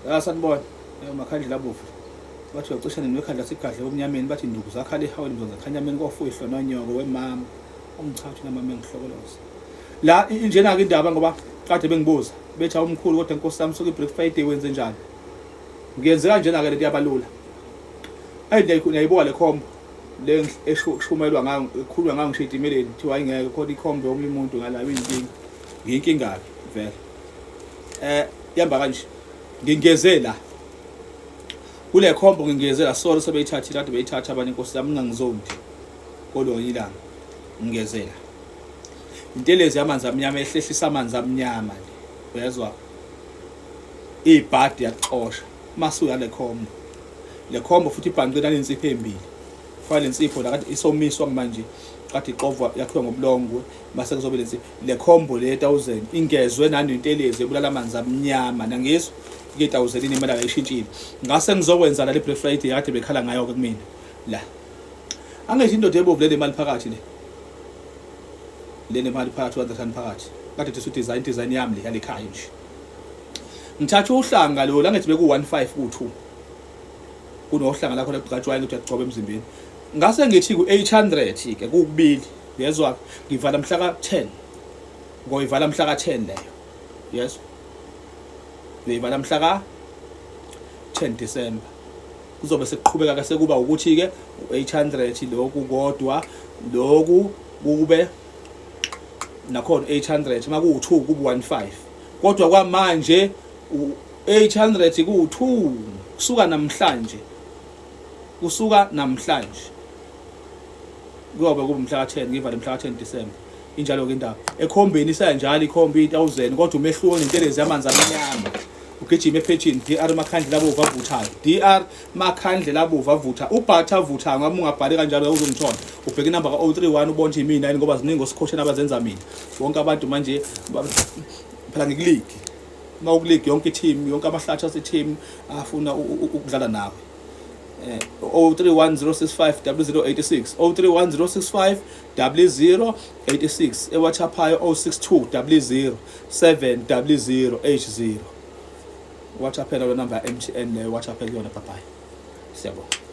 La sanibona. Makhandlela abovu. Bathi uyacisha nini wekhandla sigadle omnyameni bathi induku zakhala ihaweli mzonza khanyameni kofuya ihlononyoko wemama. Ungichathi namama engihlokoloza. La injena ke indaba ngoba kade bengibuza bethi awumkhulu kodwa inkosi yami suke iBlack Friday wenze njani? Ngiyenze kanjena ke lento yabalula. Ayi niyayibuka le khombo le eshumayelwa ngayo ekhulunywa ngayo ngisho etimeleni kuthiwa ayingeke khona ikhombe omunye umuntu ngalayo inkinga. Ngiyinkinga ke vele. Eh ihamba kanje. Ngingeze la. Kule khombo ngingeze la solo sebeyithathile kade beyithatha abanye inkosi yami ngingangizondi. Kolonye ilanga ngingeze la. Intelezi yamanzi amnyama ehlehlisa amanzi amnyama le. Uyezwa? Ibhadi yakuxosha masuya le khombo. Le khombo futhi ibhanqe nalensipho embili. Faka lensipho la kade isomiswa manje kade ixovwa yakhiwa ngobulongwe mase kuzobe lensipho. Le khombo le 1000 ingezwe nanentelezi ebulala amanzi amnyama nangizwa ke 1000 imali ayishintshile. Ngase ngizokwenza la le Black Friday kade bekhala ngayo ke kumina la. Angisho indoda ebovu le mali phakathi le. Le nemali phakathi 200 rand phakathi. Kade thisu design design yami le yalekhaya nje. Ngithatha uhlanga lo la ngithi beku 15 ku 2. Kunohlanga lakho lekugcatshwayo ukuthi uyagcoba emzimbeni. Ngase ngithi ku 800 ke kukubili. Uyezwa ngivala mhla ka 10. Ngoyivala mhla ka 10 leyo. Yes. Ngiyivala mhla ka 10 December. Kuzobe sekuqhubeka ke sekuba ukuthi ke u800 lokhu kodwa lokhu kube nakhona 800 makuwu2 kube 15 kodwa kwamanje u800 kuwu2 kusuka namhlanje kusuka namhlanje kuyobe kube mhla ka-10 ngivale mhla ka-10 December injalo ke indaba ekhombeni isanjalo ikhomba i-1000 kodwa umehluko nentelezi yamanzi amnyama ugijima ephejini DR Makhandlela abovu avuthayo DR Makhandlela abovu avutha ubhatha avuthayo ngoba ungabhali kanjalo uzongithola ubheka inamba ka-031 ubone ukuthi yimina yini ngoba ziningi osikhosheni abazenza mina bonke abantu manje phela ngikuligi uma ukuligi yonke i-team yonke amahlathi ase-team afuna ukudlala nawe 031065 0086 031065 0086 ewhatsapp-ayo 062 00 7 00 80 WhatsApp lo number ya MTN leyo WhatsApp kuyona bye bye siyabonga.